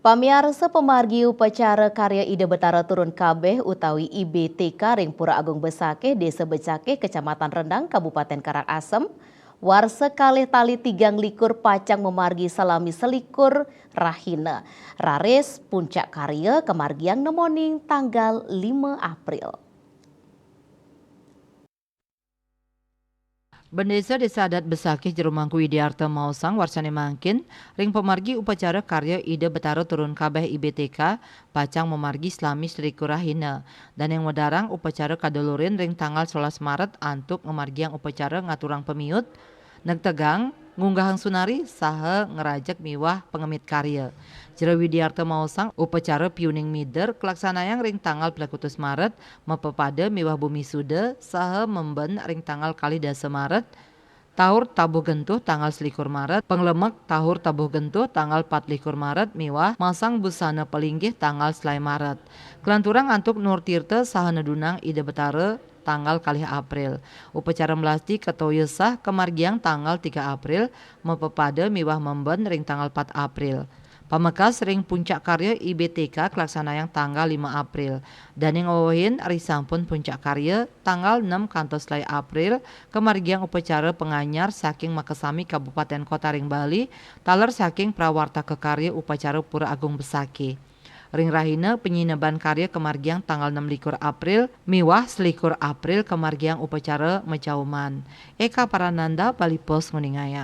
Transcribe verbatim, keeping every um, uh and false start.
Pamiarsa, pamargi upacara karya Ida Betara Turun Kabeh utawi I B T K ring Pura Agung Besakih, Desa Becakih, Kecamatan Rendang, Kabupaten Karangasem, warsa kalih tali tigang likur pacang mamargi salami selikur rahina. Raris puncak karya kamargiang nemoning tanggal lima April. Bendesa Desa Adat Besakih Jero Mangku Widiarta maosang, warsane mangkin ring pamargi upacara karya Ida Betara Turun Kabeh I B T K pacang mamargi salami selikur rahina. Daning wedarang upacara kadulurin ring tanggal sewelas Maret antuk ngamargiang upacara ngaturang pamiut, negtegang, ngunggahang sunari, saha ngrajeg miwah pangemit karya. Jero Widiarta maosang, upacara piuning mider kalaksanayang ring tanggal plekutus Maret, mapepada miwah bumi suda, saha memben ring tanggal kalih dasa Maret, taur tabuh gentuh tanggal selikur Maret, panglemek taur tabuh gentuh tanggal patlikur Maret, miwah masang busana palinggih tanggal selae Maret. Kalanturang antuk Nur Tirta saha nedunang Ida Betara tanggal kalih April. Upacara melasti katoya sah kamargiang tanggal tiga April, mapepada miwah memben ring tanggal pat April. Pamekas ring puncak karya I B T K kalaksanayang tanggal lima April. Daning wewehin risampun puncak karya, tanggal enam kantos selae April, kamargiang upacara panganyar saking makasami kabupaten kota ring Bali, taler saking prawartaka karya upacara Pura Agung Besakih. Ring rahina panyineban karya kamargiang tanggal enam likur April miwah selikur April kamargiang upacara macauman. Eka Parananda, Bali Post, nguningayang.